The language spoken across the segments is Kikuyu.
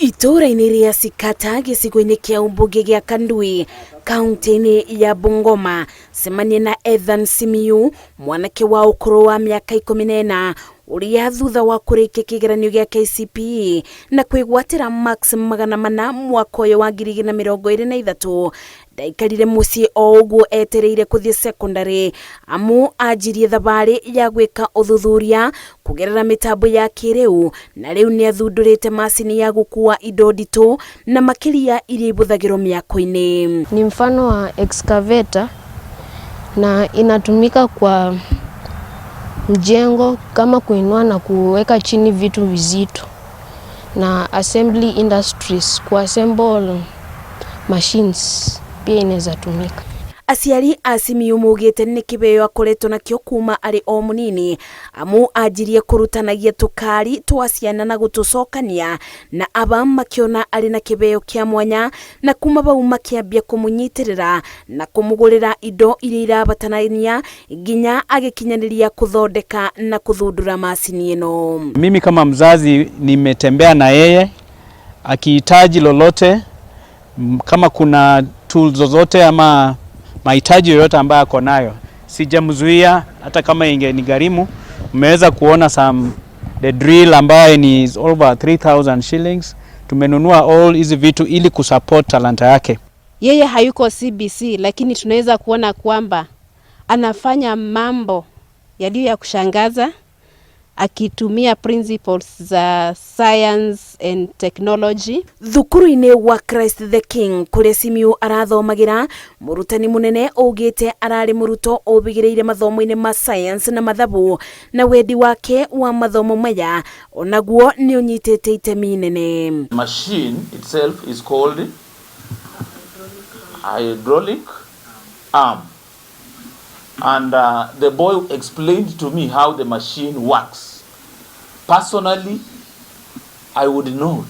Itũũra-inĩ rĩa Sikata gĩcigo-inĩ kĩa ũmbunge gĩa Kandui kaunti-inĩ ya Bungoma, cemania na Ethan Simiyu, mwanake wa ũkũrũ wa mĩaka 14 ũrĩa thutha wa kũrĩkia kĩgeranio gĩa KCPE na kwĩgwatĩra marks 400 mwaka ũyũ wa 2023 ndaikarire mũciĩ o ũguo etereire kũthiĩ secondary amu anjirie thabarĩ ya gwĩka ũthuthuria kũgerera mĩtambo ya kĩrĩu na rĩu nĩ athundũrĩte macini ya gũkua indo nditũ na makĩria iria ibũthagĩrwo mĩako-inĩ. Ni mfano wa excavator na inatumika kwa mjengo kama kuinua na kuweka chini vitu vizito na assembly industries kuassemble machines pia inaweza tumika. Aciari a Simiyu maugĩte nĩ kĩheo akoretwo nakĩo kuma arĩ o mũnini amu anjirie kũrutanagia tũkari twa ciana na gũtũcokania na aba makĩona arĩ na kĩheo kĩa mwanya na kuma bau makĩambia kũmũnyitĩrĩra na kũmũgũrĩra indo iria irabatarania nginya agĩkinyanĩria kũthondeka na kũthundũra macini ĩno. Mimi kama mzazi nimetembea na yeye akihitaji lolote, kama kuna tools zozote ama mahitaji yoyote ambayo ako nayo, sijamzuia hata kama ingenigharimu. Mmeweza kuona some the drill ambayo ni over 3000 shillings. Tumenunua all hizi vitu ili kusupport talanta yake. Yeye hayuko CBC, lakini tunaweza kuona kwamba anafanya mambo yaliyo ya kushangaza akitumia principles za science and technology. Thukuru-inĩ wa Christ the King kũrĩa Simiyu arathomagĩra, mũrutani mũnene augĩte ararĩ mũrutwo ũbigĩrĩire mathomo-inĩ ma science na mathabu na wendi wake wa mathomo maya onaguo nĩ ũnyitĩte itemi inene. Machine itself is called hydraulic arm. And the boy explained to me how the machine works. Personally, I would not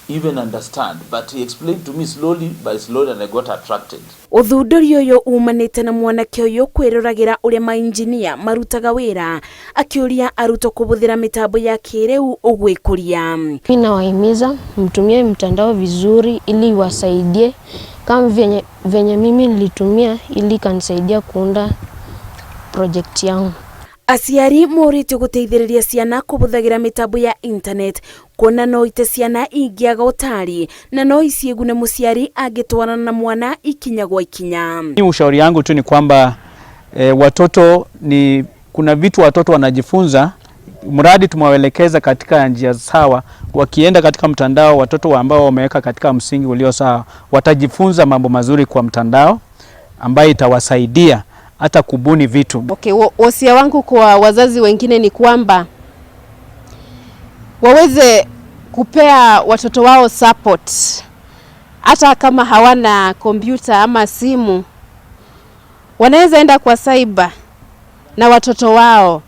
even understand, but he explained to me slowly by slowly and I got attracted. Ũthundũri ũyũ umanĩte na mwanake ũyũ kwĩroragĩra ũrĩa mainjinia marutaga wĩra akĩũria arutwo kũhũthĩra mĩtambo ya kĩrĩu ũgwĩkũria. Mimi nawahimiza mtumie mtandao vizuri ili iwasaidie kama venye mimi nilitumia ili ikanisaidia kuunda project yangu. Aciari morĩtio gũteithĩrĩria ciana kũhũthagĩra mĩtambo ya internet kuona no ite ciana ingĩaga ũtari na no iciĩgune mũciari angĩtwarana na mwana ikinya gwa ikinya. Ushauri yangu tu ni kwamba watoto ni kuna vitu watoto wanajifunza, mradi tumewaelekeza katika njia sawa. Wakienda katika mtandao, watoto ambao wameweka katika msingi ulio sawa watajifunza mambo mazuri kwa mtandao ambayo itawasaidia hata kubuni vitu. Okay, wasia wangu kwa wazazi wengine ni kwamba waweze kupea watoto wao support hata kama hawana kompyuta ama simu, wanaweza enda kwa cyber na watoto wao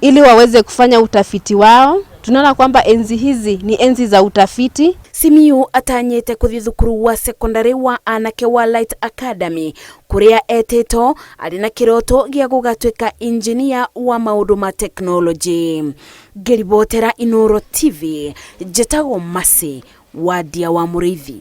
ili waweze kufanya utafiti wao. Tunaona kwamba enzi hizi ni enzi za utafiti. Simiyu atanyĩte kũthiĩ thukuru wa sekondari wa anake wa Light Academy kũrĩa etĩtwo arĩ na kĩroto gĩa gũgatuĩka injinia wa maũndũ ma tekinoronjĩ. Ngĩribotera Inooro TV, njĩtagwo Mercy Wandia wa Mũrĩithi.